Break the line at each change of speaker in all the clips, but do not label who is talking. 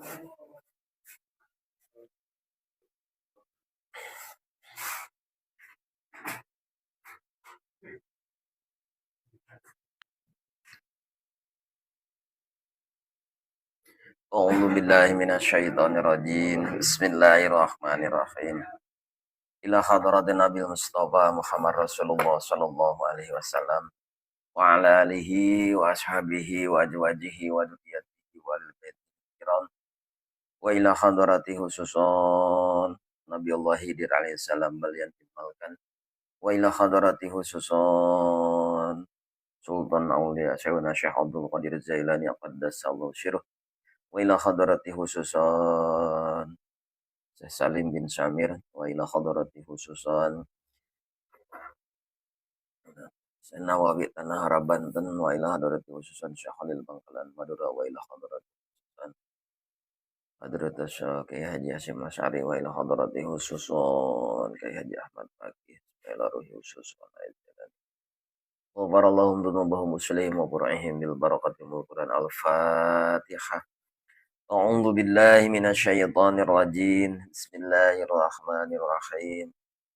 A'udzu billahi minasyaitonir rajim. Bismillahirrahmanirrahim. Ila hadratin Nabi Mustafa Muhammad Rasulullah sallallahu alaihi wasallam wa ala alihi wa ashabihi wa azwajihi wa dzurriyyatihi wal kiram wa ila hadrati khususon Nabi Allah Khidir alaihi salam balian timalkan wa ila hadrati khususon Sultan Aulia Syekhuna Syekh Abdul Qadir Zailani qaddasallahu sirruh wa ila hadrati khususon Syekh Salim bin Samir wa ila hadrati khususon Syekh Nawawi Tanah Arab Banten wa ila hadrati khususon Syekh Khalil Bangkalan Madura wa ila hadrati khususon Hadrat Syekh Kiai Haji Hasyim Asy'ari wa ila hadrati khususon Kiai Haji Ahmad Faqih wa ila ruhi khususon Ghafarallahum dzunubahum muslim wa qur'ihim bil barakati wal Qur'an. Al-Fatihah. A'udzu billahi minasyaitonir rajim. Bismillahirrahmanirrahim.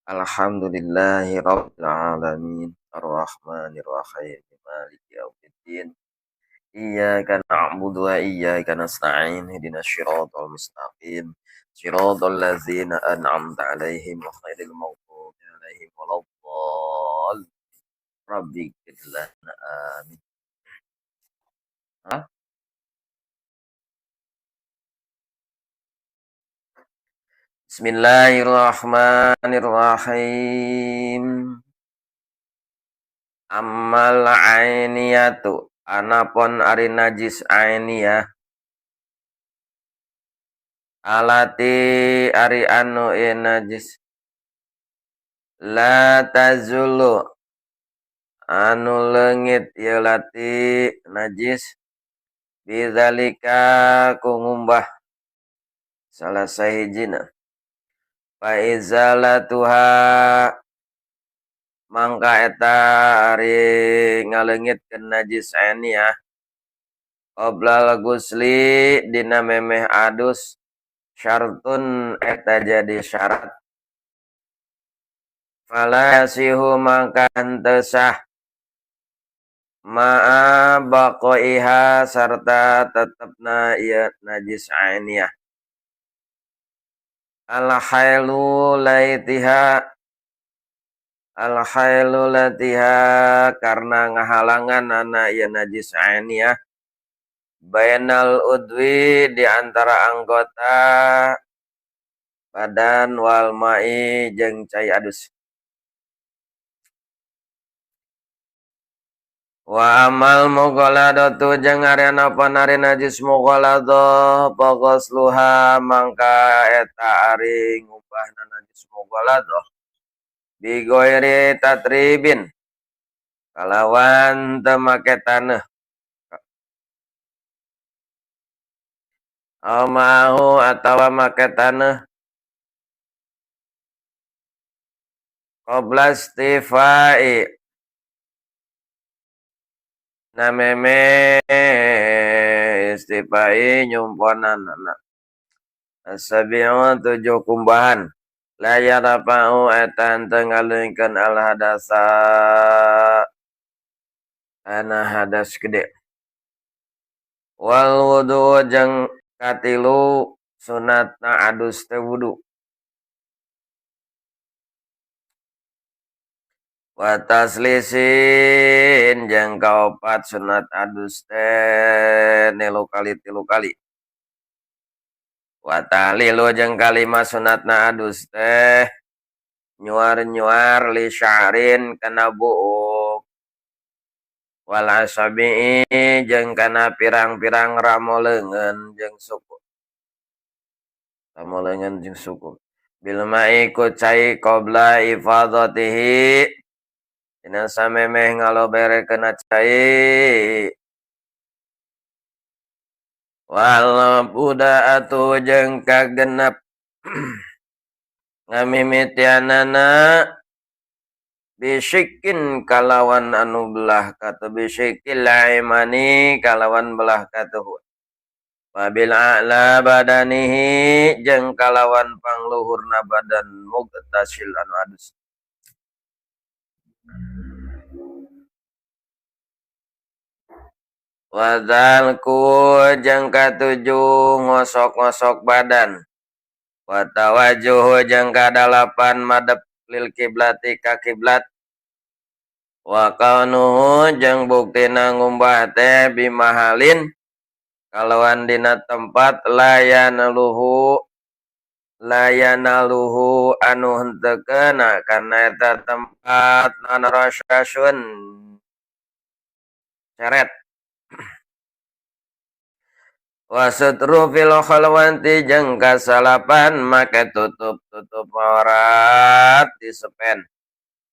Alhamdulillahi rabbil alamin. Arrahmanir rahim. Maliki yaumiddin. Iyyaka na'budu wa iyyaka nasta'in. Ihdinas siratal mustaqim. Siratal ladzina an'amta 'alaihim ghairil maghdubi 'alaihim waladdallin. Rabbi ighfir lana, amin. Hah? Bismillahirrahmanirrahim. Amal ainiyatu anapun ari najis ainiyah alati ari anu ieu najis la tazulu anu leungit ieu lati najis bidzalika ku ngumbah salah sahijina fa izalatuha mangka eta ari ngaleungitkeun najis ainiyah qoblal gusli dina memeh adus syartun eta jadi syarat fala yasihu mangka henteu sah ma'a baqaiha sarta tetepna ieu najis ainiyah al hailu laitiha al hailu latiha karena ngahalangan ana ieu najis ainiyah bainal udwi di antara anggota badan wal ma'i jeung cai adus. Wa amal mughaladatu jeung ari napa ari najis mughaladhah faghasluha mangka eta ari ngubahna najis mughaladhah bi ghairi tatribin kalawan teu make taneuh au ma'ahu atawa make taneuh qabla istifai nameme istifai nyumponan asabi'u 7 kumbahan la yarfa'u eta henteu ngaleungkeun al hadasa kana hadas gede wal wudu jeung katilu sunatna adus teh wudu wa taslisin jeung kaopat sunat adus teh nilu kali tilu kali wa tahlilu jeung kalima sunatna adus teh nyuar-nyuar li sya'rin kana buuk wal asabi'i jeung kana pirang-pirang ramo leungeun jeung suku ramo leungeun jeung suku bil ma'i ku cai qabla ifadatihi dina samemeh ngaloberekeun cai wal buda'atu jeung kagenep ngamimitianana bisikin kalawan anu belah katu bisikil aimani kalawan belah katuhu. Wabil a'la badanihi jeung kalawan pangluhurna badan mugtasil anu adus. Wadalku jeung katujuh ngosok-ngosok badan. Wa tawajjuhu jeung kadalapan madep lil kiblati ka kiblat. Wa kaunuhu jeung buktina ngumbah teh bimahalin kalawan dina tempat layanaluhu anu henteu keuna kana eta tempat naon rasyasun ceret. Wasutru fil khalwati jeung kasalapan make tutup-tutup aurat disepen.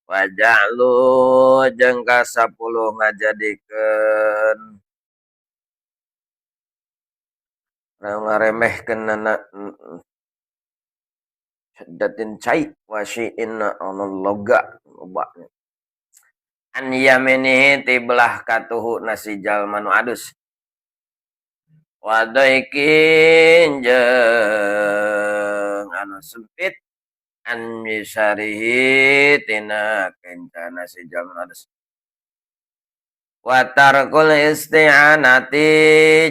Waja'lu jeung kasapuluh ngajadikeun ngaremehkeunana datin cai wasiin anu loga loba an yaminihi ti belah katuhu nasi jalma nu adus. Wadaikin jeung anu sempit an yusarihi tina kencana si jalma adus. Watarkul isti'anati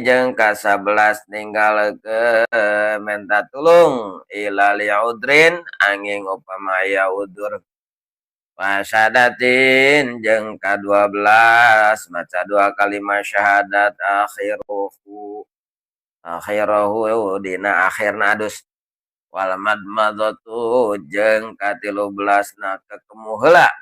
jeung ka-11 ninggalkeun menta tulung ila li'udrin angin upama aya udur. Wasadatin jeung ka-12 maca dua kalimat syahadat akhiruhu akhirahu dina akhirna adus. Wal madmadatu jeung ka-13 na kekemu heula.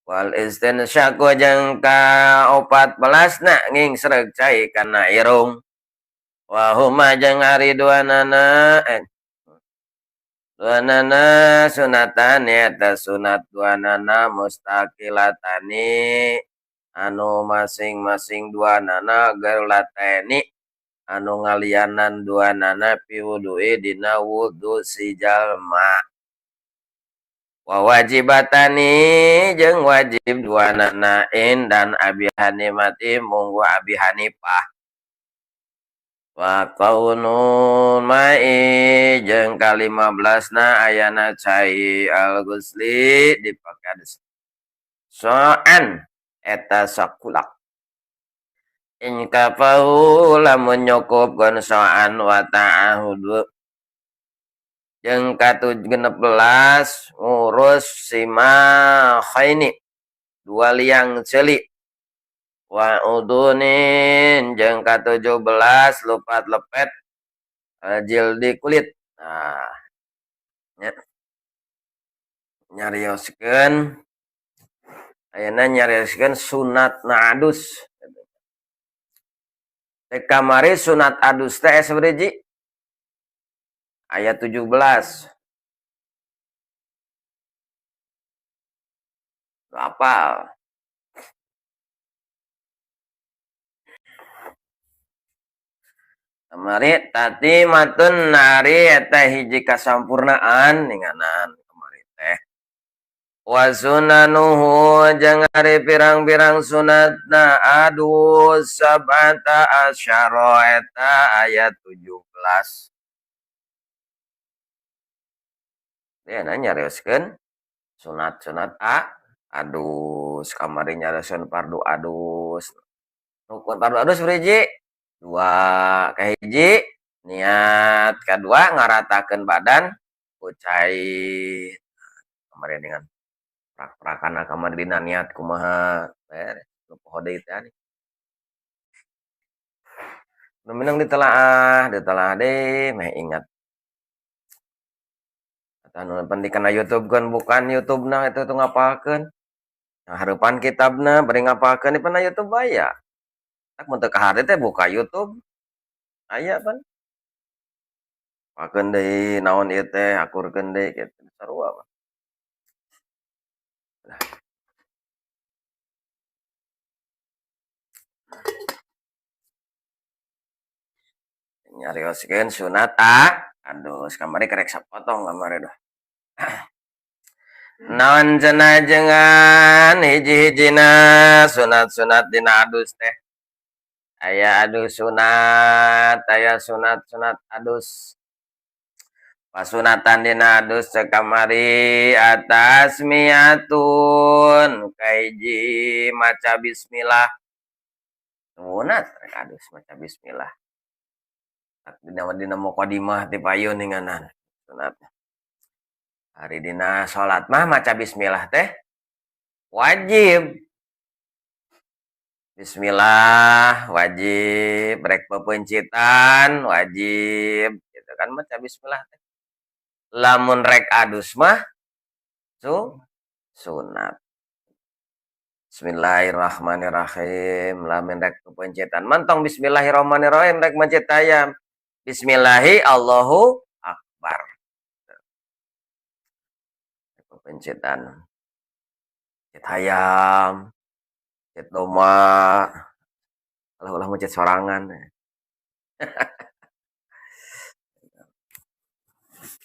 Wal istinsyaku jeung ka-14 na ngingsreug cai kana irung. Wa huma jeung ari duanana duanana sunatan eta sunat duanana mustaqilatani anu masing-masing duanana gerlateni anu ngalianan duanana fi wudu'i dina wudu si jalma. Wa wajibatani jeung wajib duanana in dan Abi Hanifah munggu Abi Hanifah. Wa kaunun mai jeung ka-15na ayana cai al-ghusli dipake soan eta sakulak. In kafahu lamun nyukupkeun soan wa ta'ahudu jeung ka-16 ngurus simakhaini dua liang ceuli. Wa udunin jeung ka-17 lupat lepet jildi kulit. Nah, nya nyarioskeun ayeuna nyarioskeun sunat na adus. Teh kamari sunat adus teh sabaraha Ayat 17. Apal. Kamari tadi matun nari eta hiji kasampurnaan ninganan kamari teh. Wa sunanuhu jeung ari pirang-pirang sunatna adus sab'ata asyara eta ayat 17. Dia nanya nyarioskeun sunat-sunat adus kamari nyarioskeun fardu adus. Rukun fardu adus hiji dua kahiji niat kadua ngaratakeun badan ku cai. Kamari dengan prak-prakana kamari dina niat kumaha nu poho deui teh. Nu minang ditelaah deui meh ingat. Anu penting kana YouTube kan bukan YouTube na itu tuh ngapalkeun. Nah, hareupan kitabna bari ngapalkeun di pana YouTube aya. Tak mun teu kahade teh buka YouTube. Aya pan. Pakeun deui naon ieu teh akurkeun deui kitu sarua mah. Nah. Nyarioskeun sunat aduh kamari kerek sapotong kamari dah. Naon cenah jengan hiji-hijina sunat-sunat dina adus teh. Aya adus sunat, aya sunat-sunat adus. Pasunatan dina adus cek kamari at-tasmiyatun kahiji maca bismillah. Sunat rek adus maca bismillah. Dina mukadimah ti payun ninganan sunat. Ari dina salat mah maca bismillah teh wajib. Bismillah wajib, rek pepeuncitan wajib, gitu kan maca bismillah teh. Lamun rek adus mah sunat. Bismillahirrahmanirrahim. Lamun rek pepeuncitan mah tong bismillahirrahmanirrahim rek mencit hayam. Bismillahi Allahu akbar. Pepeuncitan. Mencit hayam, mencit domba, ulah mencit sorangan.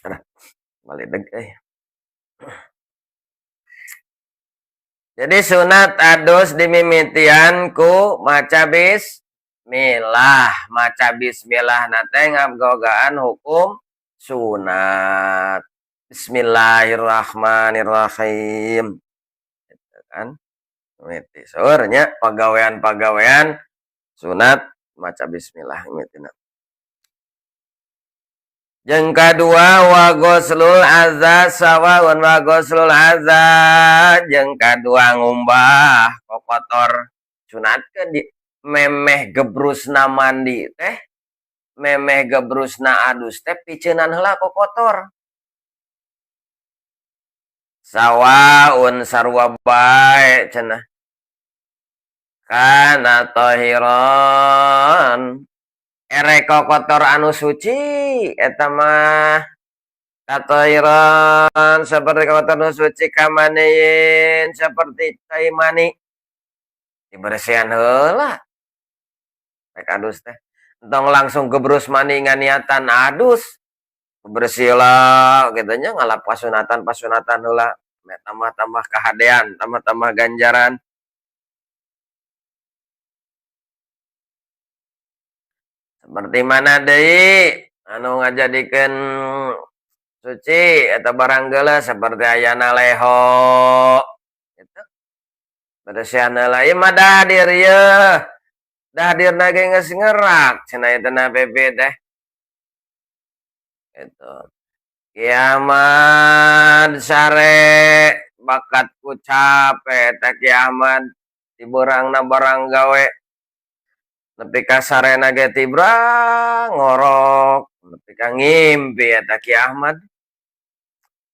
Alah, baledeg euy. Jadi sunat adus dimimitian ku maca bismillah. Maca bismillah na teh ngabogaan hukum sunat. Bismillahirrahmanirrahim. Gitu kan. Mimiti seur nya pagawean-pagawean sunat maca bismillah mimitina. Jeung kadua wa ghuslul adza sawaun wa ghuslul adza jeung kadua ngumbah kokotor sunatkeun di memeh gebrusna mandi teh memeh gebrusna adus teh piceunan heula kokotor. Sawaun sarua bae cenah. Kana tahiran erek kokotor anu suci eta mah katahiran seperti kokotor anu suci kamaniin seperti cai mani dibersihan heula rek adus teh entong langsung gebrus mani nganiatan adus bersih lah gitu nya ngalap pasunatan heula tambah-tambah kahadean tambah-tambah ganjaran. Seperti mana deui anu ngajadikeun suci eta barang geuleuh seperti ayana leho gitu. Bersihan heula ieu mah dahdir ieu. Dahdirna ge geus ngerak cenah ieu teh na pipi teh. Gitu. Kiamat sare bakat ku cape teh kiamat dibeurangna barang gawe. Nepi ka sarena ge tibrang ngorok nepi ka ngimpi eta Ki Ahmad.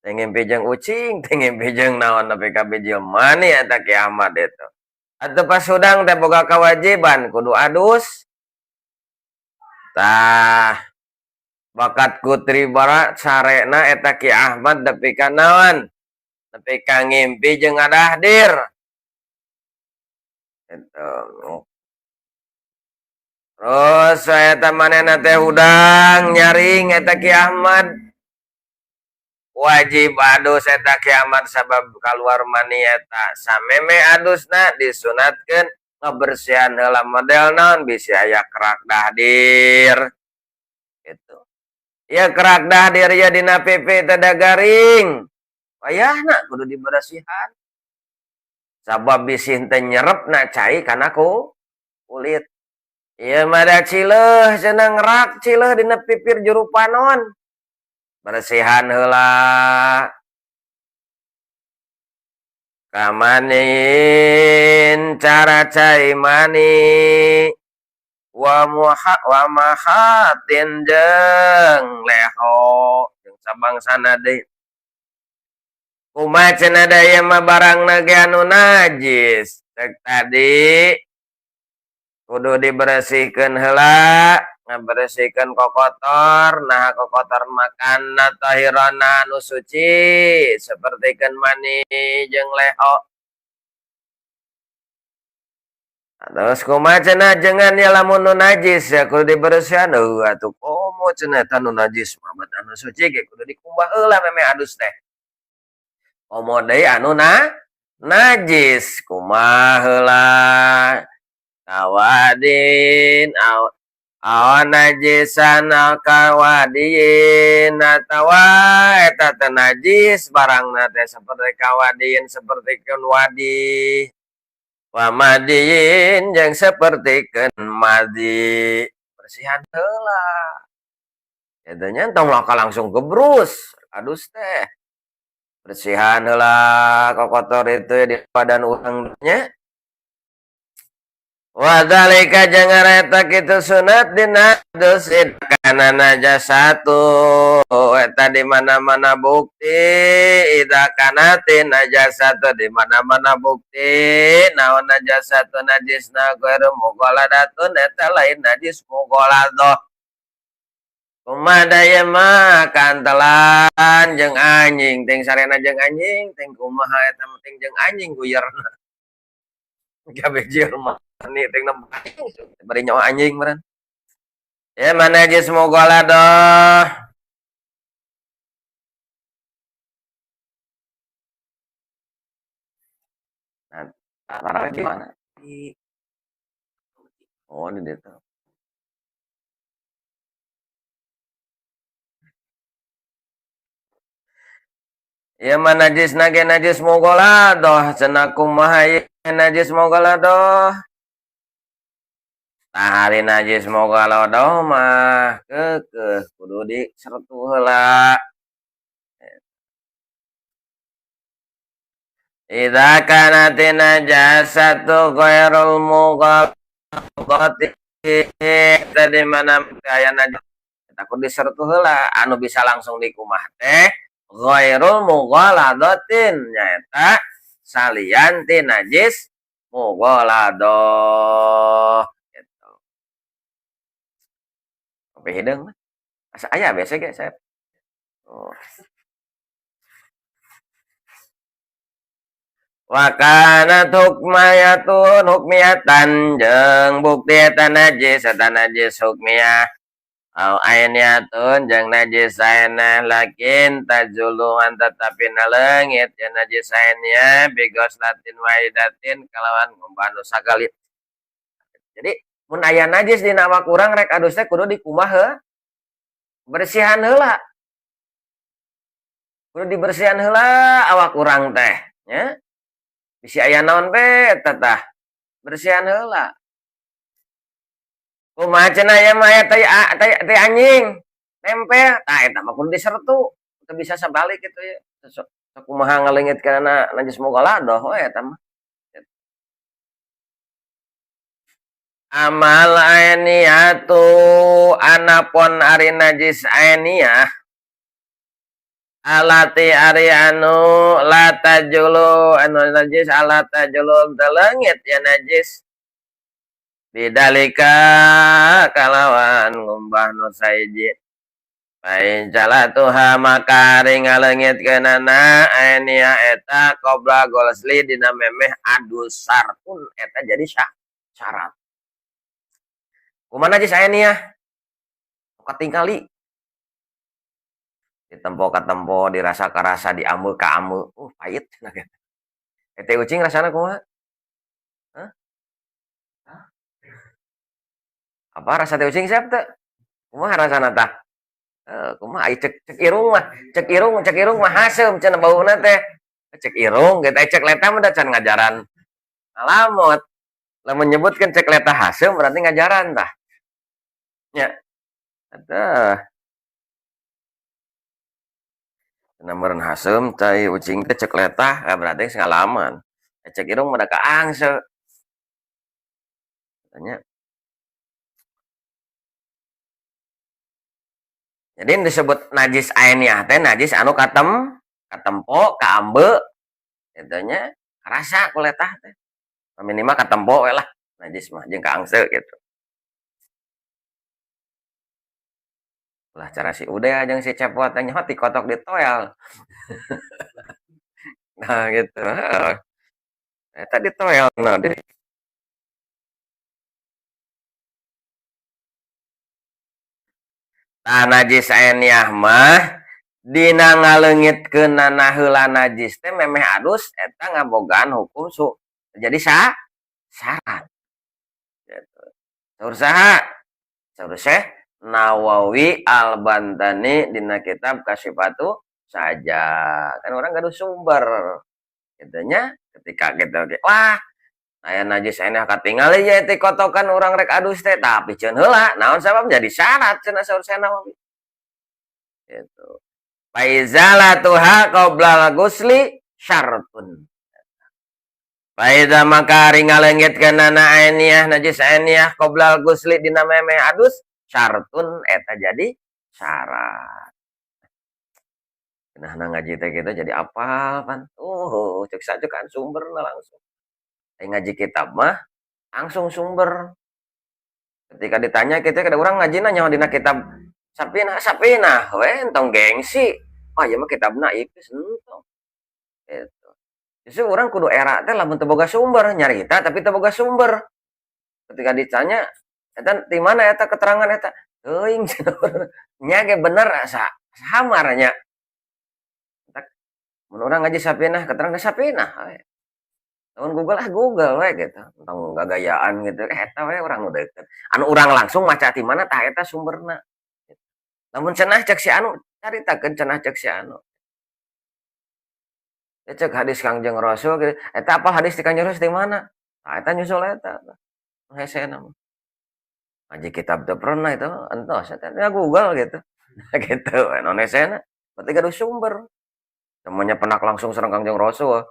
Teh ngimpi jeung ucing, teh ngimpi jeung naon nepi ka bijil mani eta Ki Ahmad itu. Atuh pas hudang teh boga kewajiban kudu adus. Tah bakat kutri bara sarena eta Ki Ahmad nepi ka naon? Nepi ka ngimpi jeung ngadahdir. Gitu. Terus eta manehna teh hudang nyaring eta Ki Ahmad. Wajib adus eta Ki Ahmad sabab kaluar mani eta. Sameme adusna disunatkeun ngabersihan heula model naon bisi aya kerak dahdir. Gitu. Ieu kerak dahdir ieu dina pipi teh da garing. Wayahna kudu dibersihan. Sabab bisi teh nyerepna cai kana ku kulit. Ieu mah da cileuh cenah ngerak cileuh dina pipir juru panon. Bersihan heula. Kamanin cara cai mani wa wa mahatin jeung leho jeung sabangsana deui. Kumaha cenah da ieu mah barangna ge anu najis. Cek tadi kudu dibersihkeun heula, ngabersihkeun kokotor, nah kokotor makanna tahirana anu suci sapertikeun mani jeung leho. Terus kumaha cenah jengan ya lamun nu najis ya kudu dibersihan eueuh atuh komo cenah eta nu najis mah bat anu suci ge kudu dikumbah heula memeh adus teh. Komo deui anu najis kumaha heula. Kawadin aw aw najisan kawadin atawa eta teh najis barangna teh seperti kawadin sapertikeun wadi wa madiyin jeung sapertikeun madi bersihan heula kitu nya tong maka langsung gebrus adus teh bersihan heula kokotor itu di badan urang nya. Wa dzalika jeung eta kitu sunat dina adus kana najasatu eta di mana-mana bukti idza kanati najasatu di mana-mana bukti naon najasatu najisna ghairu mughaladatun eta lain najis mughaladah. Kumaha ieu mah kantelan jeung anjing ting sarena jeung anjing ting kumaha eta ting jeung anjing guyerna. Gawe jieur mah ni ting nempo bari nyawa anjing meureun. Ya mana najis mughaladah. Nah, tarawih di mana? Oh, di ditu. Ya mana najis nage najis mughaladah cenah kumaha ieu najis mughaladah. Tah ari najis mughaladah mah keukeuh kudu disertu heula. Idza kanat najasatu ghairul mughaladati tadi mana aya najis eta kudu disertu heula anu bisa langsung dikumah teh ghairul mughaladatin nyaeta salian ti najis mughaladah gitu. Kopi hideung mah asa aya biasa ge saya. Oh. Wa kanat hukmayatun hukmiyatan jeung bukti eta najis eta najis hukmiyah au ainiyatun jeung najis ainah lakin tajuluan tetapi naleungit ya najis ainiyah bigoslatin wahidatin kalawan ngumbah nu sakali. Jadi mun aya najis dina awak urang rek adus teh kudu dikumbah heuh bersihan heula. Kudu dibersihan heula awak urang teh nya. Bisi aya naon be eta tah bersihan heula. Kumaha cenah aya mah aya tai anjing nempel tah eta mah kudu disertu teu bisa sabalik kitu ya. Sakumaha ngaleungit kana najis mughaladah we eta mah. Amal ainiyatu anapun ari najis ainiyah alati ari anu la tajulu anu najis ala tajulu teu leungit ya najis bidalika kalawan ngumbah nu saiji Pain calatuha maka ari ngaleungitkeunana ainiyah eta qabla ghusli dina memeh adus sartun eta jadi syarat. Kumaha najis ainiyah? Katingali ditempo katempo dirasa karasa diameu kaameu pahit cenah kitu. Eta ucing rasana kumaha? Hah? Apa rasa teh ucing siap teu? Kumaha rasana tah? Kumaha ai cek irung mah, cek irung mah haseum cenah bauna teh. Cek irung gitu, cek leta mah da can ngajaran ngalamot. Lamun nyebutkeun cek leta haseum berarti ngajaran tah. Nya. Atuh. Meureun haseum cai ucing teh cek letah, berarti geus ngalaman. Cek irung mah da kaangse. Nya. Jadi disebut najis ainiyah teh najis anu katempo, kaambe, kitu nya, karasa ku letah teh. Minimal katempo we lah najis mah jeung kaangse gitu. Lah cara si Udah jeung si Cepot teh nyaho tikotok di toel. Nah gitu. Heeh. Eta di toel nah di Tah najis ainiyah mah dina ngaleungitkeunana heula najis teh memeh adus eta ngabogaan hukum jadi syarat. Saur saha? Saur Syekh Nawawi Al-Bantani dina kitab Kasyifatu saja. Kan urang gaduh sumber. Kitu nya, ketika gitu wah, aya najis ainiyah katingali ye ti kotokan urang rek adus teh, tapi piceun heula, naon sabab jadi syarat cenah saur Syekh Nawawi. Gitu. Faizalatuha qoblal ghusli syartun. Faiza maka ari ngaleungitkeunana ainiyah najis ainiyah qoblal ghusli dina memeh adus syartun eta jadi syarat. Nah, ngaji teh gitu jadi apal pan. Cek saja kan sumberna langsung. Ngaji kitab mah langsung sumber. Ketika ditanya kita kada urang ngajina nyaho dina kitab Sapinah Sapinah we entong gengsi. Wah, ieu mah kitabna ipis entong. Gitu. Justru urang kudu era teh lamun teu boga sumber nyarita tapi teu boga sumber. Ketika ditanya eta di mana eta keterangan eta? Teuing cenah. Nya ge bener asa samar nya. Mun urang ngaji Sapinah keterangan Sapinah we. Lamun Google ah Google we gitu. Entong gagayaan gitu eta we urang nu deukeut. Anu urang langsung maca ti mana tah eta sumberna. Lamun cenah cek si anu caritakeun cenah cek si anu. Cek hadis Kangjeng Rasul gitu. Eta apa hadis ti Kangjeng Rasul ti mana? Tah eta nyusul eta. Nu hesena mah. Ngaji kitab teu pernah itu entos eta ya Google gitu. Gitu nu hesena. Berarti gaduh sumber. Namanya penak langsung sareng Kangjeng Rasul.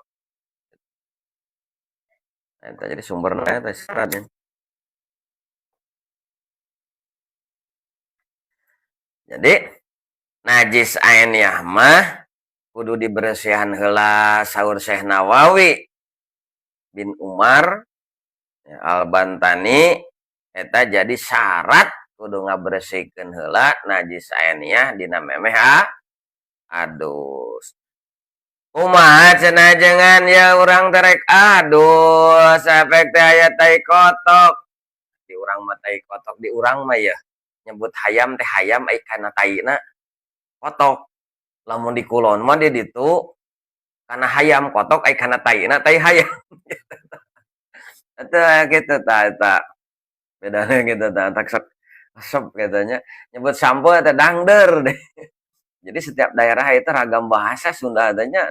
Eta jadi sumberna eta syaratnya. Jadi najis ainiyah mah kudu dibersihan heula saur Syekh Nawawi bin Umar ya, Al-Bantani eta jadi syarat kudu ngabersihkeun heula najis ainiyah dina memeh adus. Kumaha cenah jangan ya urang terek adus efek teh aya tai kotok. Di urang mah tai kotok di urang mah ya nyebut hayam teh hayam ai kana taina kotok. Lamun di kulon mah di ditu kana hayam kotok ai kana taina tai hayam. Eta kitu tah eta. Bedana kitu tah tak sok resep katanya nyebut sampo teh dangder deh. Jadi setiap daerah itu ragam bahasa Sunda adanya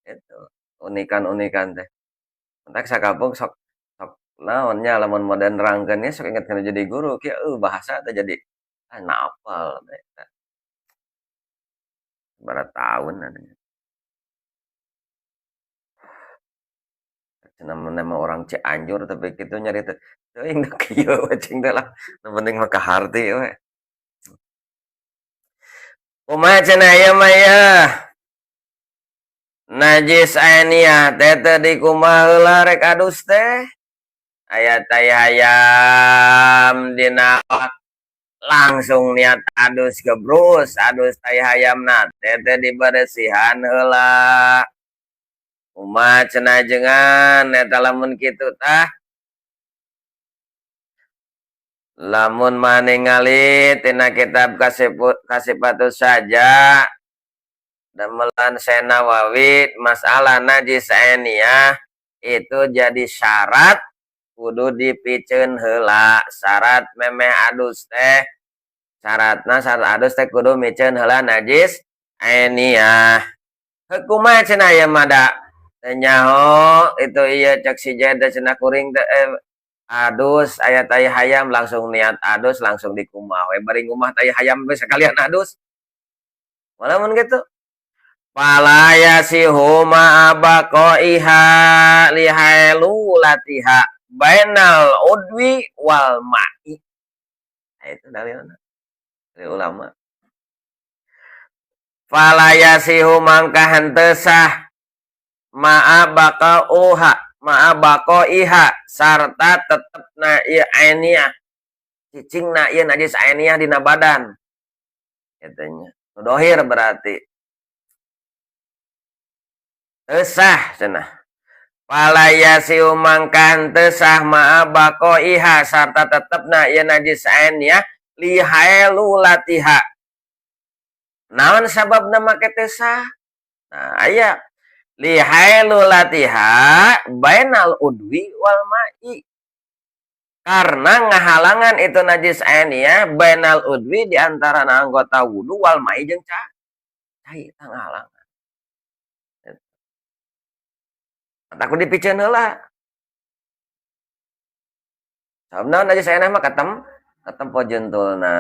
itu unikan-unikan teh. Entak sakampung sok sok naonnya lamun modern nerangkeun sok inget kana jadi guru kieu bahasa teh jadi ah napal eta. Sabaraha taun adanya. Cenah nama orang Cianjur tapi kitu nyarita teuing da kieu we cing teh lah. Nu penting mah kaharti we. Kumaha cenah ieu mah ieu? Najis ainiyah teh teu dikumaha heula rek adus teh. Aya tai hayam dina langsung niat adus gebrus, adus tai hayamna teh teu diberesihan heula. Kumaha cenah jengan eta lamun kitu tah? Lamun maningali tina kitab Kasifatu saja damelan Syekh Nawawi masalah najis ainiyah itu jadi syarat kudu dipiceun heula. Syarat memeh adus teh syaratna syarat adus teh kudu miceun heula najis ainiyah. Kumaha cenah ieu mah da teu nyaho itu ieu cek si Jed teh cenah kuring teh adus aya tai hayam langsung niat adus langsung dikumah we bari ngumah tai hayam we sakalian adus. Walaupun gitu. Fala yasihu ma abaqaiha lihailulatiha bainal udwi wal ma'i. Nah, itu dari mana? Dari ulama. Fala yasihu mangka henteu sah ma'a baqauha ma'a baqaiha sarta tetepna ieu ainiyah cicingna ieu najis ainiyah dina badan katanya nu dohir berarti teu sah cenah. Fala yasihu mangka henteu sah ma'a baqaiha sarta tetepna ieu najis ainiyah lihailulatiha. Naon sababna make teu sah? Nah aya lihailulatiha bainal udwi wal ma'i. Karena ngahalangan itu najis ainiyah bainal udwi di antara anggota wudu wal mai jeung cai tah ngahalangan. Aku dipiceun heula. Sabab najis ainiyah mah katempo jentulna.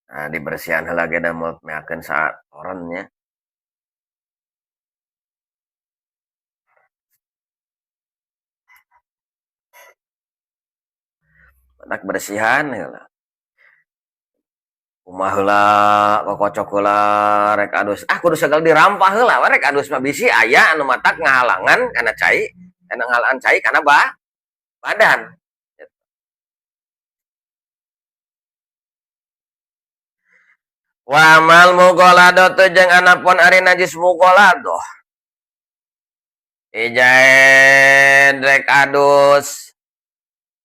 Nah, dibersihan heula ge da moal meakeun saatoran nya. Matak bersihan heula. Kumaha heula kokocok heula rek adus. Ah kudu sagala dirampah heula we rek adus mah bisi aya anu matak ngahalangan kana cai, kana ngahalangan cai kana badan. Wa amal mughaladatu jeung anapun ari najis mughaladah. Ijaed rek adus.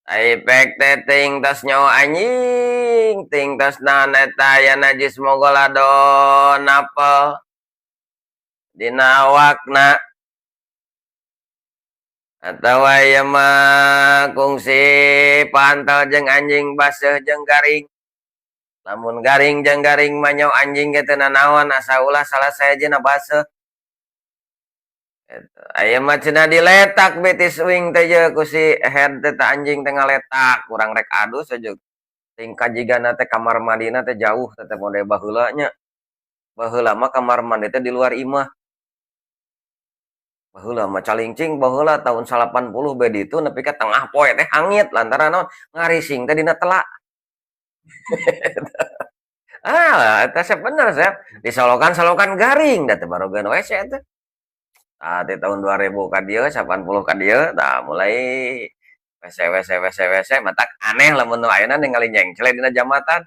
Aipek teh ting tos nyawa anjing, ting tos naon eta aya najis mughalado napel dina awakna. Atawa ieu mah kungsi pantal jeung anjing baseuh jeung garing. Lamun garing jeung garing mah nyawa anjing ge teu nanaon asa ulah salah saejena baseuh. Eta aya mah cenah diletak betis uing teh je ku si head teh ta anjing teh ngaletak urang rek adus aja. Tingkah jigana teh kamar mandina teh jauh teh teh mode baheula nya. Baheula mah kamar mandi teh di luar imah. Baheula mah calingcing baheula tahun 80 be ditu nepi ka tengah poe teh hangit lantaran naon ngarising teh dina telak. Ah, eta sep bener sep. Disolokan-solokan garing da teh barogeun WC teh. Tah di tahun 2000 ka dieu, 80 ka dieu, tah mulai WC WC WC WC matak aneh lamun nu ayeuna ningali nyengcle dina jambatan.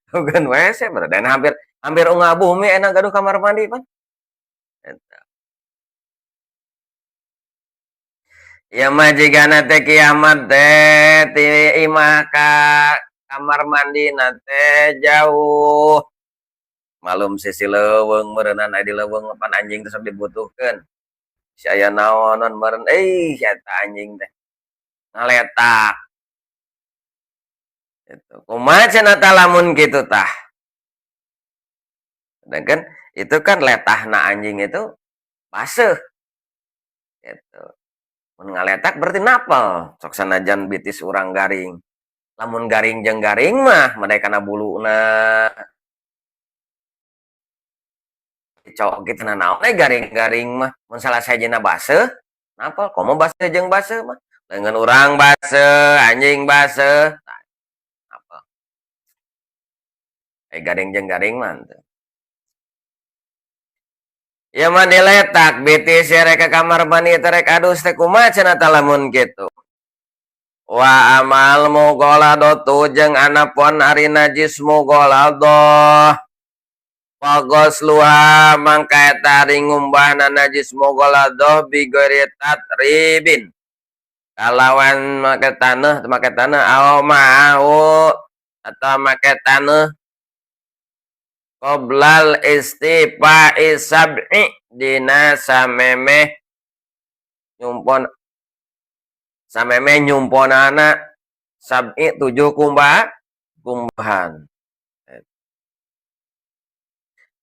Bukan WC dan hampir hampir unggal bumi enak gaduh kamar mandi pan. Eta. Ya mah jigana teh kiamat teh ti imah ka kamar mandi na teh jauh. Malum sisi leuweung meureunana di leuweung pan anjing teh sok dibutuhkeun. Si aya naonan meureun euy eta anjing teh ngaletak. Gitu. Kumaha cenah tah lamun kitu tah? Sedangkan itu kan letahna anjing itu baseuh. Gitu. Mun ngaletak berarti napel, sok sanajan bitis urang garing. Lamun garing jeung garing mah made kana buluna. Cowok kitu na naon we garing-garing mah, mun salah sajena baseuh, napel komo baseuh jeung baseuh mah. Leungeun urang baseuh, anjing baseuh, tah napel. Garing jeung garing mah henteu. Ya mah diletak bitis rek ka kamar mandi teh rek adus teh kumaha cenah tah lamun kitu. Wa amal mughaladatu jeung anapun ari najis mughaladah. Fagosluha mangka eta ari ngumbahna najis mughaladah bi ghairi tatribin. Kalawan make taneuh aw ma'ahu atau make taneuh qoblal istifa'i sab'i dina samemeh nyumpon samemeh nyumponana sab'i 7 kumbahan.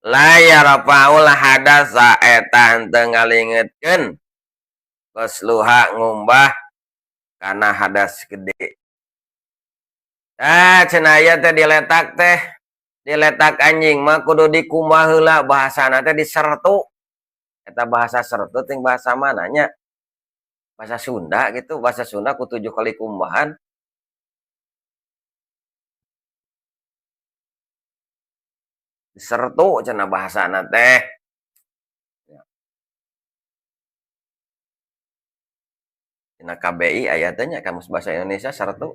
La yarfa'ul hadasa eta henteu ngalingetkeun gosluha ngumbah kana hadas gede. Ah cenah aya teh diletak teh diletak anjing mah kudu dikumbah heula bahasana teh disertu. Eta bahasa sertu ting bahasa mananya? Bahasa Sunda gitu, bahasa Sunda ku 7 kali kumbahan. Disertu cenah bahasana teh. Dina KBI aya teh nya Kamus Bahasa Indonesia sertu.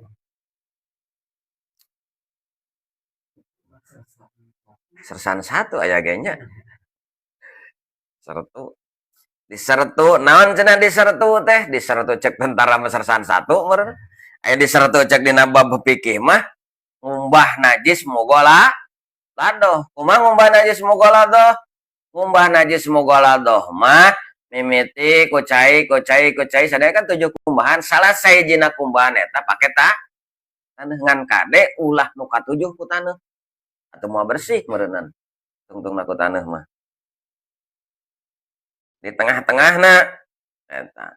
Sersan 1 aya ge nya. Sertu. Disertu naon cenah disertu teh? Disertu cek tentara mah sersan 1 meureun. Aya disertu cek dina bab fikih mah ngumbah najis mughala ladoh. Kumaha ngumbah najis mughala ladoh? Ngumbah najis mughalladhah mah mimiti ku cai ku cai ku cai sadaya kan 7 kumbahan, salah sahijina kumbahan eta pake taneuh ngan kade ulah nu katujuh ku taneuh. Atuh moal bersih meureunnan tungtungna ku taneuh mah. Di tengah-tengahna eta.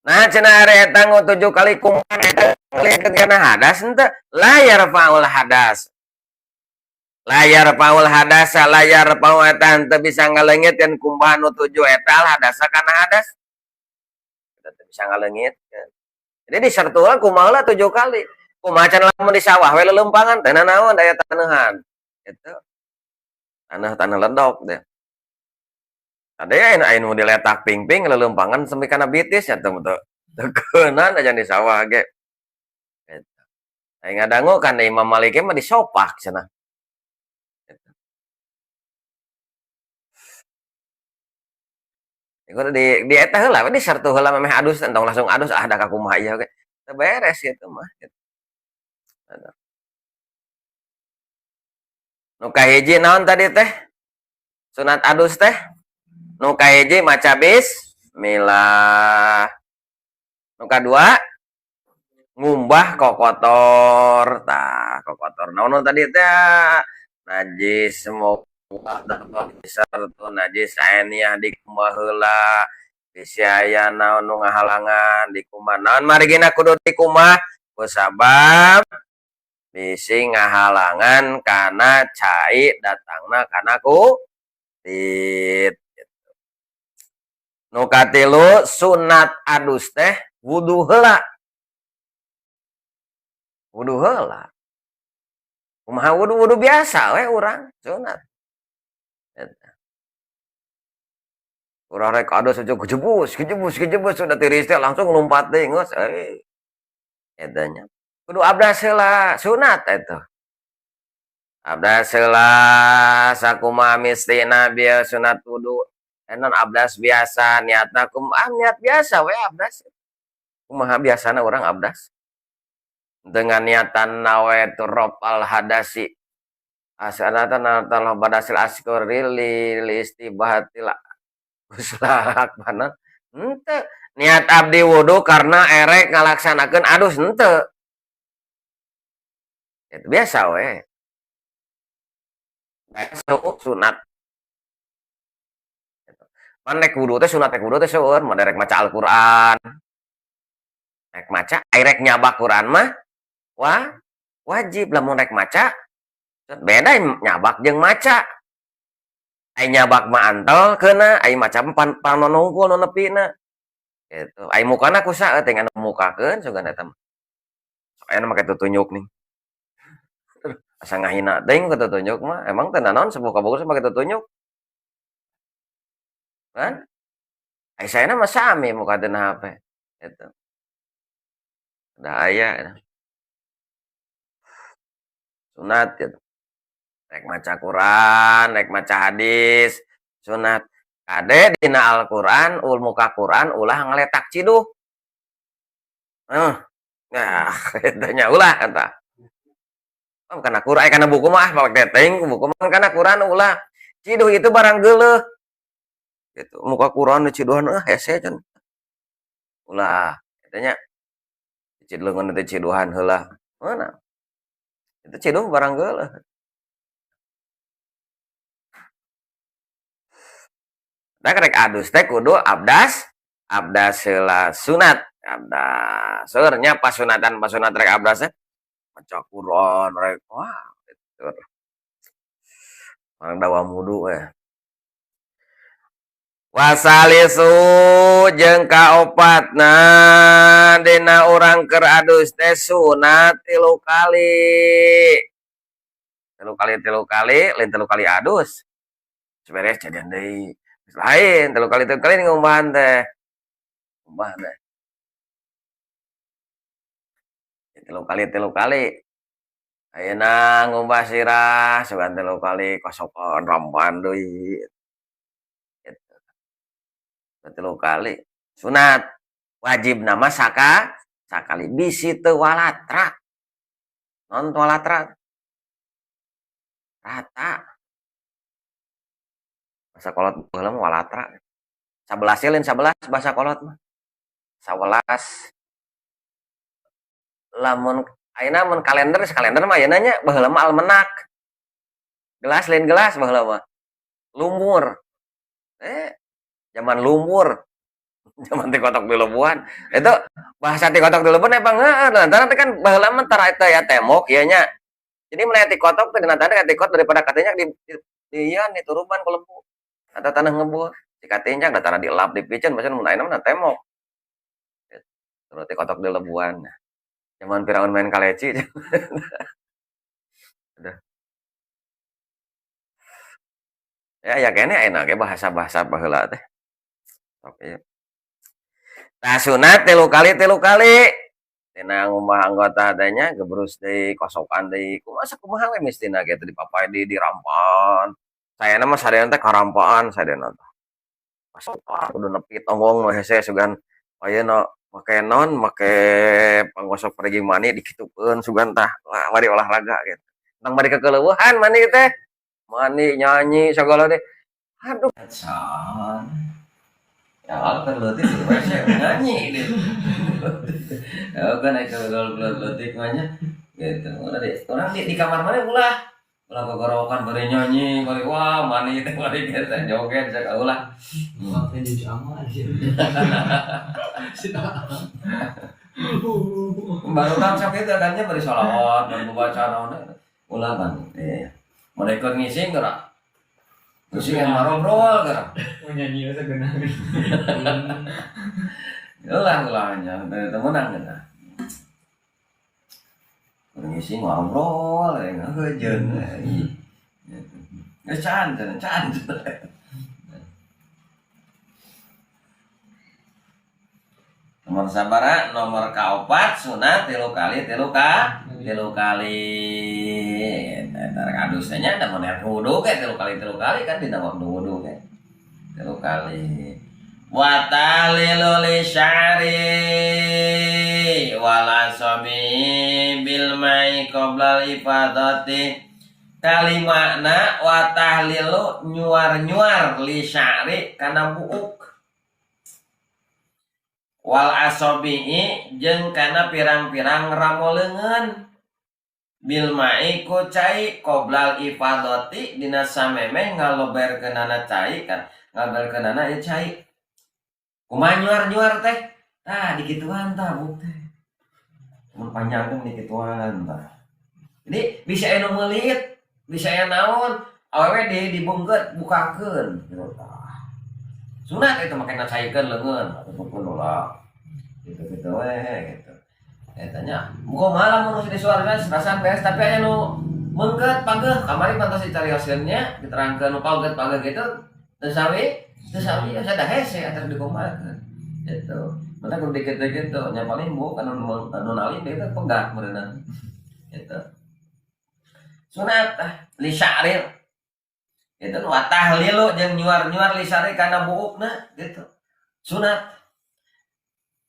Nah cenah ari eta nu 7 kali kumbahan eta ngaleungitkeun kana hadas henteu? La yarfaul hadas. La yarfaul hadasa, la yarfa'u eta henteu bisa ngaleungitkeun kumbahan nu 7 eta al hadasa kana hadas. Eta teu bisa ngaleungitkeun. Jadi disertuan kumaha lah 7 kali. Kumaha cenah lamun di sawah we leuleumpangan teh nanaon aya taneuhan. Gitu. Taneuh-taneuh ledok teh. Ade aya nu diletak pingping leuleumpangan sampai kana bitis nya teu teu keunan aja di sawah ge. Gitu. Aing ngadangu kan Imam Malik mah disopak cenah. Iku di eta heula we disertu heula memeh adus entong langsung adus ah da kakumaha ieu ge. Teu beres kitu mah gitu. Nu kahiji naon tadi teh? Sunat adus teh? Nu kahiji maca bismillah. Nu kadua ngumbah kokotor. Tah kokotor naon tadi teh? Najis semua sartu najis ainiyah dikumbah heula. Bisi aya naon nu ngahalangan dikumbah. Naon marigina kudu dikumbah? Kusabab bisi ngahalangan kana cai datangna kana kulit. Nu katilu sunat adus teh wudu heula. Wudu heula. Kumaha wudu? Wudu biasa we urang sunat. Eta. Urang rek adus aja kejebus, kejebus, kejebus sudah tiris teh langsung lompat deui geus euy. Eta nya. Kudu abdas heula sunat eta. Abdas heula sakumaha mistina bieu sunat wudu. Enon abdas biasa niatna kumaha niat biasa we abdas. Kumaha biasana urang abdas? Dengan niatan nawaitu rafal hadasi. Asanatan tal badasil asqori li istibahatil guslak mana? Henteu. Niat abdi wudu karena erek ngalaksanakeun adus henteu. Itu biasa we. Sunat. Pan rek wudu teh sunat rek wudu teh seueur, mun rek maca Al-Qur'an. Rek maca, ai rek nyabak Qur'an mah wah wajib lamun rek maca. Beda nyabak jeung maca. Ai nyabak mah antel keuna, ai maca mah panon hungkul nu nepina. Gitu. Ai mukana ku saeutik anu mukakeun sugan eta mah. Sok aya nu make tutunjuk nih. Asa ngahina teuing ku tutunjuk mah, emang teu nanaon sepuh kabogoh make tutunjuk. Kan? Ai saena mah sami muka dina HP. Gitu. Da aya. Sunat gitu. Rek maca Quran, rek maca hadis, sunat. Kade dina Al-Qur'an, ul muka Quran ulah ngaletak ciduh. Nah, eta nya ulah eta. Oh, kana Quran, kana buku mah pake teuing buku mah kana Quran ulah. Ciduh itu barang geuleuh. Gitu, muka Quran ciduhan hese can. Ulah, eta nya. Cileungeun teh ciduhan heula. Mana? Itu ciduh barang geuleuh. Da rek adus teh kudu abdas, abdas heula sunat, abdas. Seueur nya pasunatan pasunat rek abdas teh. Maca Quran rek wah gitu. Orang dawam wudu we. Wasalisu jeung kaopatna dina urang keur adus teh sunat 3 kali. 3 kali 3 kali lain 3 kali adus. Beres jadian deui. Lain 3 kali 3 kali ngumbahan teh. Ngumbahan teh. 3 kali 3 kali. Ayeuna ngumbah sirah sugan 3 kali kosokan rampan deui. Gitu. 3 kali sunat. Wajib nama sakali bisi teu walatra. Non walatra? Rata. Bahasa kolot baheula mah walatra. 11 lain 11 bahasa kolot mah. 11. Lamun ayeuna mun kalender, kalender mah ayeuna nya, baheula mah almenak. Gelas lain gelas baheula mah. Lumur. Zaman lumur. Zaman tikotok dilebuan. Itu bahasa tikotok dilebuan emang heeh, lantaran teh kan baheula mah tara eta ya tembok ieu nya. Jadi mun aya tikotok teh dina tanah tikot daripada katanya di ieu dituruban ku lembu. Atau tanah ngebul. Si katinjak da tara dilap dipiceun, maksudna mun ayeuna mah tembok. Terus tikotok dilebuan. Zaman Firaun main kaleci. Aduh. Ya aya keneh ayeuna ge bahasa-bahasa baheula teh. Sok ieu. Tah sunat 3 kali 3 kali. Tina ngumbah anggota teh nya gebrus deui, kosokan deui. Kumaha sakumaha we mistina ge teh dipapay di dirampaan. Sayana mah sadayana teh karampaan sadayana teh. Kosokan kudu nepi tonggong nu hese sugan ayeuna make naon, make panggosok perigi mani dikitukeun sugan tah. Wah, bari olahraga gitu. Tong bari kekeleueuhan mani teh. Mani nyanyi sagala teh. Aduh. Can. Ya keur leutik di WC nyanyi gitu. Ya kan aya keur leutik mah nya gitu. Udah di urang di kamar mana ulah. Ulah gogorowokan bari nyanyi, bari wah mani teh bari kitu joget cek ulah.
Waktu jadi amal aja.
Baru kan sok itu kan nya bari sholawat, bari baca naon ulah kan. Iya. Mereka ngising gerak. Ngising yang marobrol gerak.
Mau nyanyi aja genah.
Ulah ulahnya, teu meunang geuna. Ngising ngobrol ya ngeujeun. Geus can can can. Nomor sabara, nomor kaopat sunat 3 kali 3 3 kali. Eta rek adusnya da mun wudu ge 3 kali 3 kali kan dina waktu wudu ge. 3 kali. Wa tahlilu li sya'ri wala sabi bil mai qoblal ifadati. Kalimana wa tahlilu nyuar-nyuar li sya'ri kana buuk. Wal asobi'i jeung kana pirang-pirang ramo leungeun bil mai ku cai qoblal ifadati dina samemeh ngaloberkeunana cai kan ngaloberkeunana ieu cai. Kumaha nyuar-nyuar teh? Tah dikituan tah buuk teh. Mun panjang teh dikituan tah. Jadi bisa aya nu meulit, bisa aya naon, awewe dibungkeut bukakeun gitu tah. Sunat itu make ngacaikeun leungeun, ataupun ulah. Gitu-gitu we gitu. Eta nya, kumaha lamun geus disuarkeun serasan beres tapi aya nu meungkeut pageuh kamari pantos dicarioskeun nya diterangkeun nu pageut pageuh gitu teu sawi teu sawi asa da hese atas dikumahakeun. Gitu. Mata kudu dikit-dikit tuh nya paling buuk anu nalin deui teh pegah meureunna. Gitu. Sunat tah li sya'ril. Itu wa tahlilu jeung nyuar-nyuar li sya'ri kana buukna gitu. Sunat.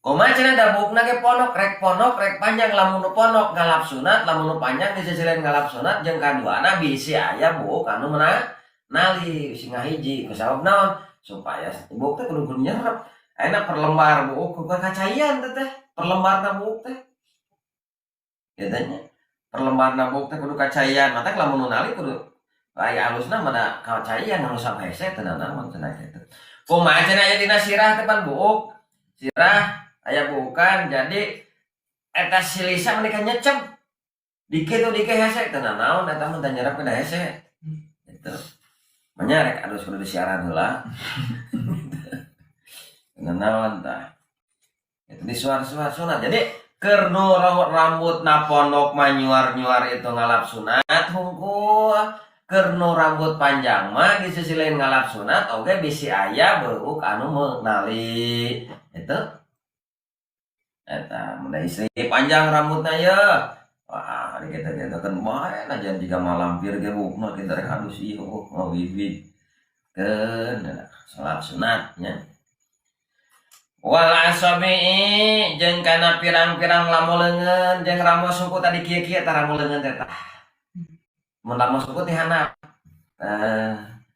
Kumaha cenah da buukna ge ponok rek panjang lamun nu ponok ngalap sunat, lamun nu panjang di sisi lain ngalap sunat jeung kaduana bisi aya buuk anu nali bisi ngahiji kusabab naon supaya buuk teh kudu kudu nyerep. Ayeuna per lembar buuk ku kacaian teh teh, per lembarna buuk teh. Kitu nya. Per lembarna buuk teh kudu kacaian, matak lamun nu nali kudu aya alusna mah kacaian anu sampe hese teh naon cenah kitu. Kumaha cenah aya dina sirah teh pan buuk. Sirah aya buukan jadi eta silisa meuni ka nyecep. Dikit dikit hese teh naon eta mah teh nyerep da hese. Gitu. Manya rek alus kudu disiaran heula. Naon tah. Itu disuar-suar sunat. Jadi keur nu rambut na pondok mah nyuar-nyuar itu ngalap sunat hungkul. Keur nu rambut panjang mah di sisi lain ngalap sunat oge bisi aya beuk anu meunali. Itu eta mun istri panjang rambutna ye. Wah, kita kan bae aja jika malampir ge buukna kita rek halus ieu ngawibit. Keun salat sunat nya. Wal asabi'i jeung kana pirang-pirang lamo leungeun jeung ramo suku tadi kieu-kieu tah ramo leungeun teh tah. Mun ramo suku teh handap.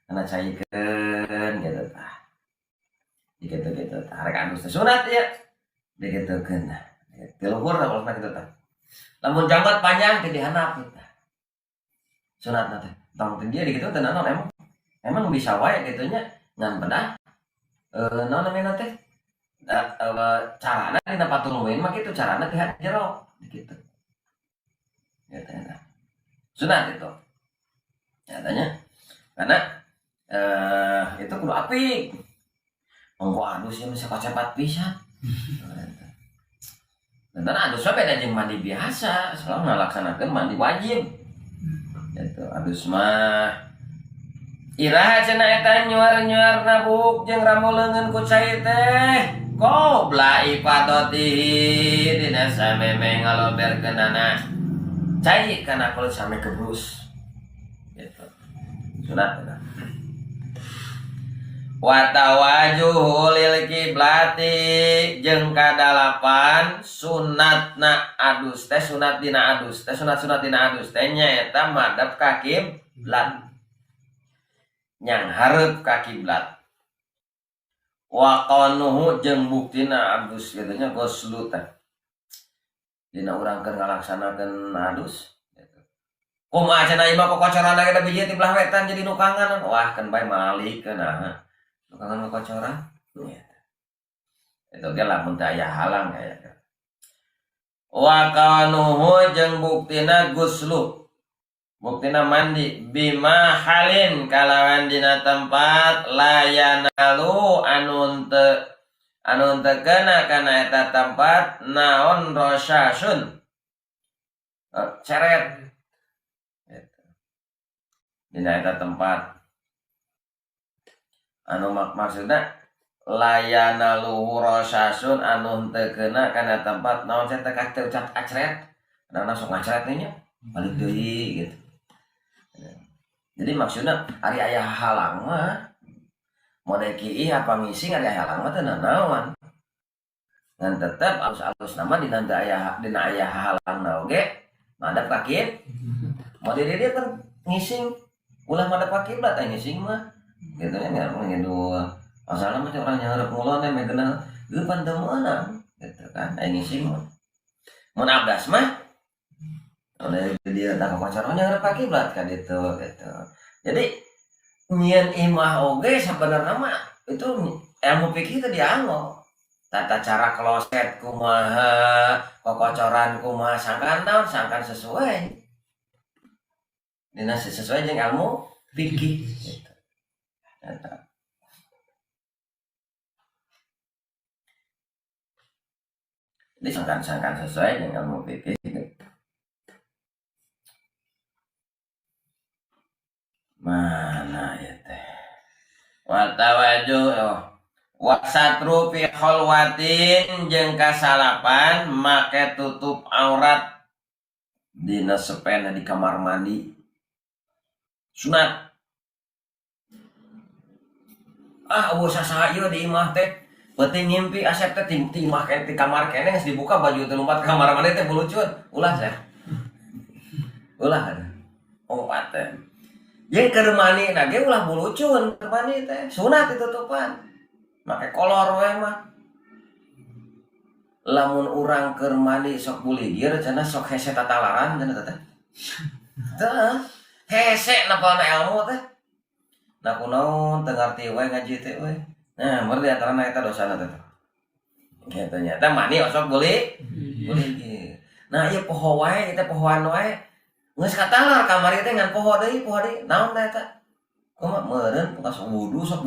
Kana caikeun gitu tah. Dikitu-kitu tah rek adus teh sunat ieu. Dikitukeun tah. Ti luhur tah maksudna kitu tah. Lamun janggot panjang ti dihandap kitu tah. Sunatna teh. Tong ti dieu dikitu teh naon emang. Emang bisa wae kitu nya ngan pedah naon namina teh? Carana dina Fathul Muin mah kitu carana ti jero kitu. Gitu eta. Sunat itu. Nyatanya karena itu kudu apik. Ongko adus ya bisa kacepat pisan. Dan adus mah beda jeung mandi biasa, soalnya ngalaksanakeun mandi wajib. Gitu, adus mah iraha cenah eta nyuar-nyuarna buuk jeung rambu leungeun ku cai teh. Qobla ifadatihi dina sameme ngaloberkeunana cai kana kulit sampe kebrus. Gitu. Sunat eta. Wa tawajuhu lil kiblati jeung kadalapan sunatna adus teh sunat dina adus teh sunat-sunat dina adus teh nyaeta madep ka kiblat. Nyang hareup ka kiblat. Wa qanuhu jeung buktina adus kitu nya ghuslu teh. Dina urang keur ngalaksanakeun adus gitu. Kumaha cenah ieu mah kokocoran ge da biji ti belah wetan jadi nukangan. Wah keun bae malikeun nah. Nukangan kokocoran. Gitu. Itu ge lamun teu aya halang aya. Wa qanuhu jeung buktina ghuslu. Buktina mandi bima halin kalawan dina tempat layanalu anu teu kena kana eta tempat naon rosyasun. Ceret. Gitu. Dina eta tempat anu maksudna layanalu rosyasun anu teu kena kana tempat naon teh teu ucap acret. Kadang-kadang sok ngacret nya balik deui gitu. Jadi maksudnya ari aya halang mah mode kiih apa ngising ari aya halang mah teu nanaon. Ngan tetep alus-alus nama dina teu aya dina aya halang oge madep ka kiblat. Mode dieu kan ngising ulah madep ka kiblat aya ngising mah. Gitu nya ngidul. Masalah mah orang nyarep ngulon teh meh geupan teu meunang gitu kan aya ngising mah. Mun abdas mah oleh dia tak kocoran nyarep ka kiblat kan itu gitu. Jadi nyieun imah oge sabenerna mah itu ilmu fikih itu dianggo. Tata cara kloset kumaha, kokocoran kumaha, sangkan naon, sangkan sesuai. Dina sesuai jeung ilmu fikih gitu. Eta. Jadi sangkan-sangkan sesuai dengan ilmu fikih gitu. Mana ya teh? Wa tawajjuh wasatru fi khalwatin jeung kasalapan make tutup aurat dina sepena di kamar mandi. Sunat. Ah eueuh sasaha ieu di imah teh. Penting ngimpi asep teh ti imah keneh ti kamar keneh geus dibuka baju teh lompat ka kamar mandi teh bulucun. Ulah seh. Ulah. Oh teh. Jeung keur mandi na ge ulah bulucun keur mandi teh. Sunat ditutupan. Make kolor we mah. Lamun urang keur mandi sok buligir cenah sok hese tatalaran cenah teh. Teu hese napalna ilmu teh. Nah kunaon teu ngarti we ngaji teh we. Nah, mun di antarana eta dosana teh. Kitu nya. Teh mandi osok buligir. Nah, ieu poho wae teh pohoan wae. Geus katalar kamari teh ngan poho deui, poho deui. Naon teh eta? Kumaha meureun pas wudu sok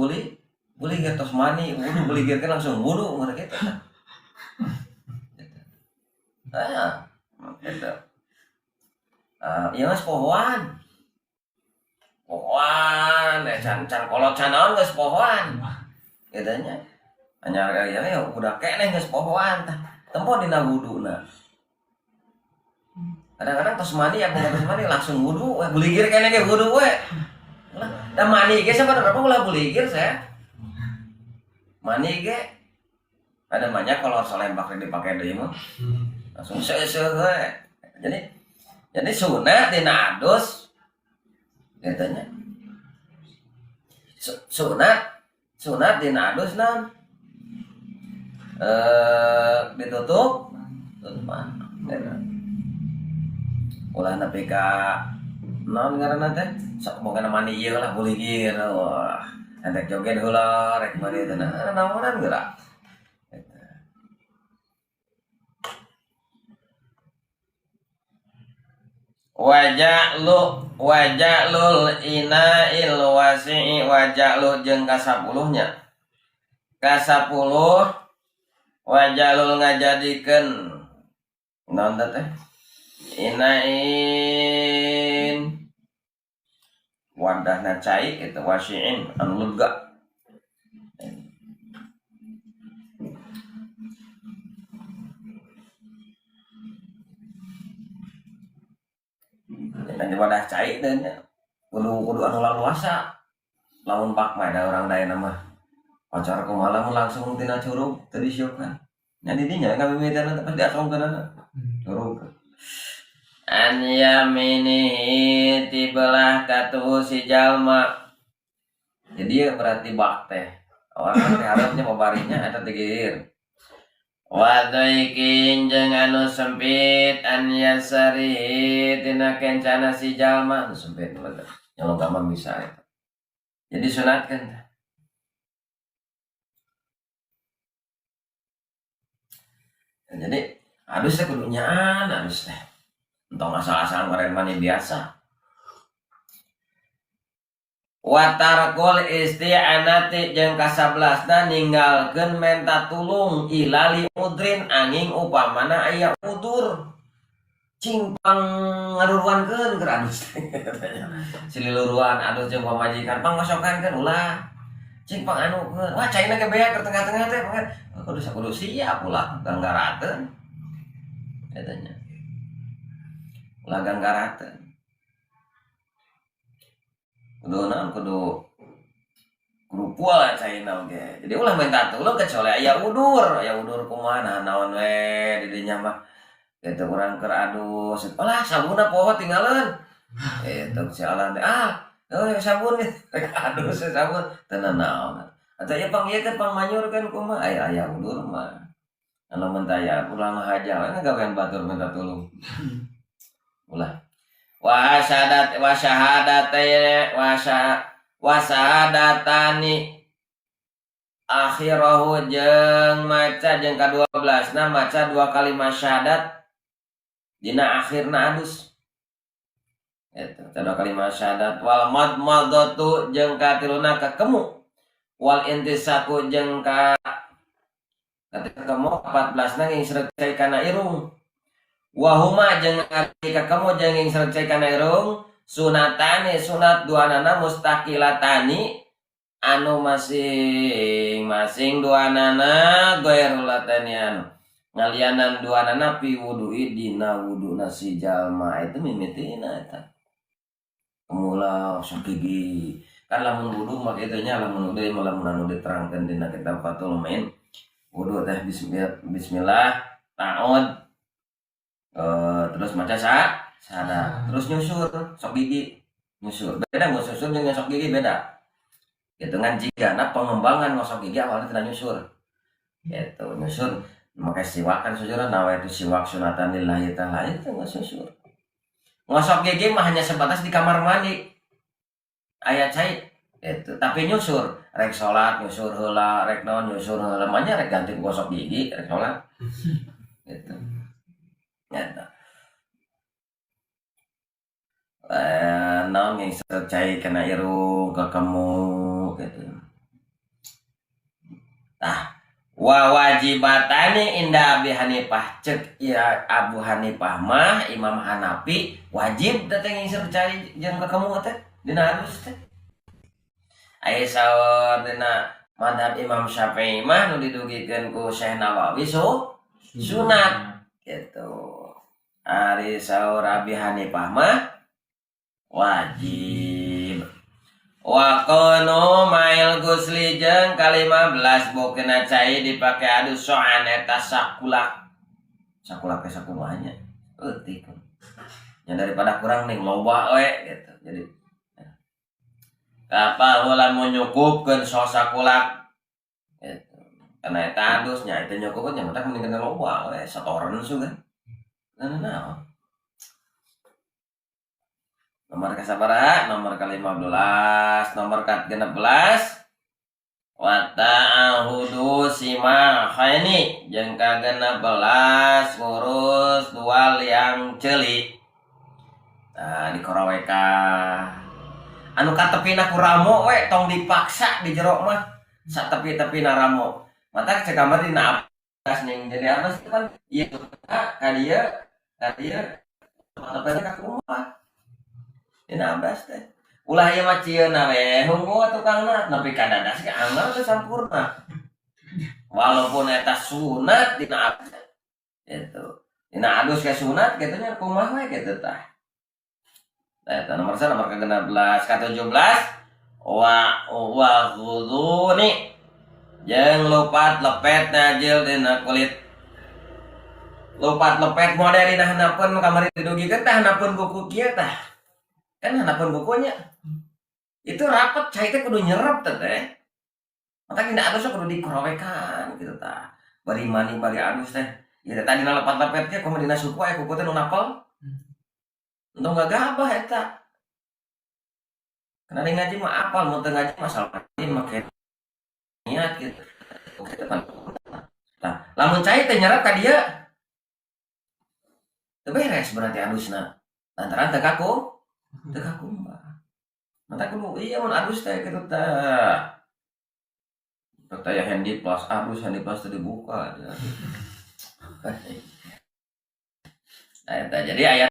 buligir tos mandi, wudu buligir teh langsung wudu mun kitu tah. Nah, gitu. Ieu geus pohoan. Pohoan, can kolot can naon geus pohoan. Kitu nya. Anyar aya udah keneh geus pohoan tah. Tempo dina wuduna. Kadang-kadang tos mandi ya, tos mandi langsung wudu, we buligir keneh ge wudu we. Ulah, da mandi ge sabenerna ulah buligir saya. Mandi ge ada banyak kalau solembak dipakai deui mah. Langsung seuseuh we. Jadi sunat dina adus kitu nya. Sunat sunat dina adus naon? Ditutup tutupan. Ulah nepi ka naon ngaranna teh? Sok boga mandi ieu lah boleh ieu wah. Rek joget heula rek mandi teh nah naonan geura. Waja'lul ina'il wasi'i waja'lu jeung ka-10 nya. Ka-10 waja'lul ngajadikeun naon teh? Ina'in wadahna cai itu wasi'in anu lega. Dan wadah cai teh nya kudu anu laluasa. Lamun bak mah da urang daena mah pacar kumaha lamun langsung tina curug teu disiapkeun. Nya di dinya ngamimitian teh pasti asongkeunana. Curug. An yaminihi ti belah katuhu si jalma. Jadi ya berarti bak teh. Orang teh harapnya babarinya eta teh gilir. Wadaikin jeung anu sempit an yasarihi tina kencana si jalma anu sempit mah nyolong gampang bisa eta. Jadi sunatkeun teh. Jadi adus teh kudu nyaan adus teh. Entong asal-asal kemarin mandi biasa. Watarkul isti'anati jeung ka-11na ninggalkeun menta tulung ilali udrin angin upamana aya udur. Cing pang ngaruruankeun keur adus teh katanya. Sililuruan adus jeung pamajikan pangosokankeun ulah. Cing pang anukeun. Wah caina ge beak keur tengah-tengah teh kudu sakudu siap ulah ganggarateun. Katanya. Ulah ganggarateun. Kudu naon kudu kudu lah caina oge. Jadi ulah minta tulung kecuali aya udur kumaha nah naon we di dinya mah. Kitu urang keur adus. Alah sabunna poho tinggalin. Eta si alah teh ah sabun rek adus sabun teu naon. Atuh ieu pang ieu kan pang manyur kan kumaha aya aya udur mah. Anu mun teu aya ulah ngahaja we ngagawean batur minta tulung. Ulah. Wa syahadatani akhirahu jeung maca jeung ka-12 na maca dua kalimat syahadat dina akhirna adus eta dua kalimat syahadat wal madmadatu jeung katiluna kakemu wal intisaku jeung ka kakemu 14 na ngingsreut cai kana irung wahuma jeung ari kakemu jeung ngingsreut cai kana irung sunatani sunat duanana mustaqilatani anu masing-masing duanana gairulatani anu ngalianan duanana pi wudu'i dina wuduna si jalma itu mimitina eta mula sok gigi kan lamun wudu mah kitu nya lamun wudu mah lamun anu diterangkeun dina kitab Fathul Muin wudu teh bismillah ta'ud terus maca syahadat terus nyusur sok gigi nyusur beda nyusur jeung sok gigi beda gitu kan jigana pengembangan ngosok gigi awalnya tidak nyusur gitu nyusur make siwak kan susuran nawa itu siwak sunatan lillahi ta'ala itu ngosok ngosok gigi mah hanya sebatas di kamar mandi aya cai itu tapi nyusur rek salat nyusur heula rek naon nyusur heula mah nya rek ganti gosok gigi rek salat gitu nyata naon ngingseur cai kana irung ka kamu gitu tah wa wajibatani inda Abi Hanifah cek ya Abu Hanifah mah Imam Hanafi wajib teh ngingseur cai jeung ka kamu teh dina adus teh aya saur dina madhab Imam Syafi'i mah nu didugikeun ku Syekh Nawawi sunat gitu ari saur Abi Hanifah mah wajib wa qanu mail gusli jeung ka-15 bokena cai dipake adus soan eta sakulak sakulak teh sakumaha nya eutik nya daripada kurang ning loba we gitu jadi Kapahu lamun nyukupkeun sosakulak gitu. Karena eta adusnya itu nyukupkeun nya matak mending kena loba we satoran sugan. Nah, naon? Nomor kasabaraha? Nomor ke-15, nomor ke-16 wa ta'ahudu simakhaini jeung ka-16 ngurus dua liang ceuli. Nah, dikoroweka. Anu katepina ku ramo we tong dipaksa di jero mah. Satepi-tepina ramo. Mata cek kamar dina atas ning jadi apa sih kan ieu ka dieu ka dieu tepina ka kumaha. Dina abas teh. Ulah ieu mah cieuna we hungkul tukangna nepi ka dadas ge anggar teh sampurna. Walaupun eta sunat dina abas gitu. Dina adus ke sunat kitu nya kumaha we kitu tah. Nah, eta nomor sa nomor ke-16 ke-17 wa wa ghuduni jeung lupat lepet najil dina kulit. Lupat lepet model dina handapeun kamari didugikeun tah handapeun buku kieu tah. Kan handapeun bukunya. Itu rapet cai teh kudu nyerep teh teh. Mata dina adus kudu dikorowekan gitu tah. Bari mani bari adus teh. Ya teh tadi lepat lepet ge kumaha dina suku aya kuku teh nu napel. Entong gagabah eta. Karena di ngaji mah apal, mun teu ngaji mah salah make niat gitu. Gitu kan. Nah, lamun cai teh nyerap ka dieu teu beres berarti adusna. Lantaran teu kaku, teu kakumbah. Mata kudu iya mun adus teh kitu tah. Teh aya handy plus adus, handy plus teu dibuka. Nah, eta jadi aya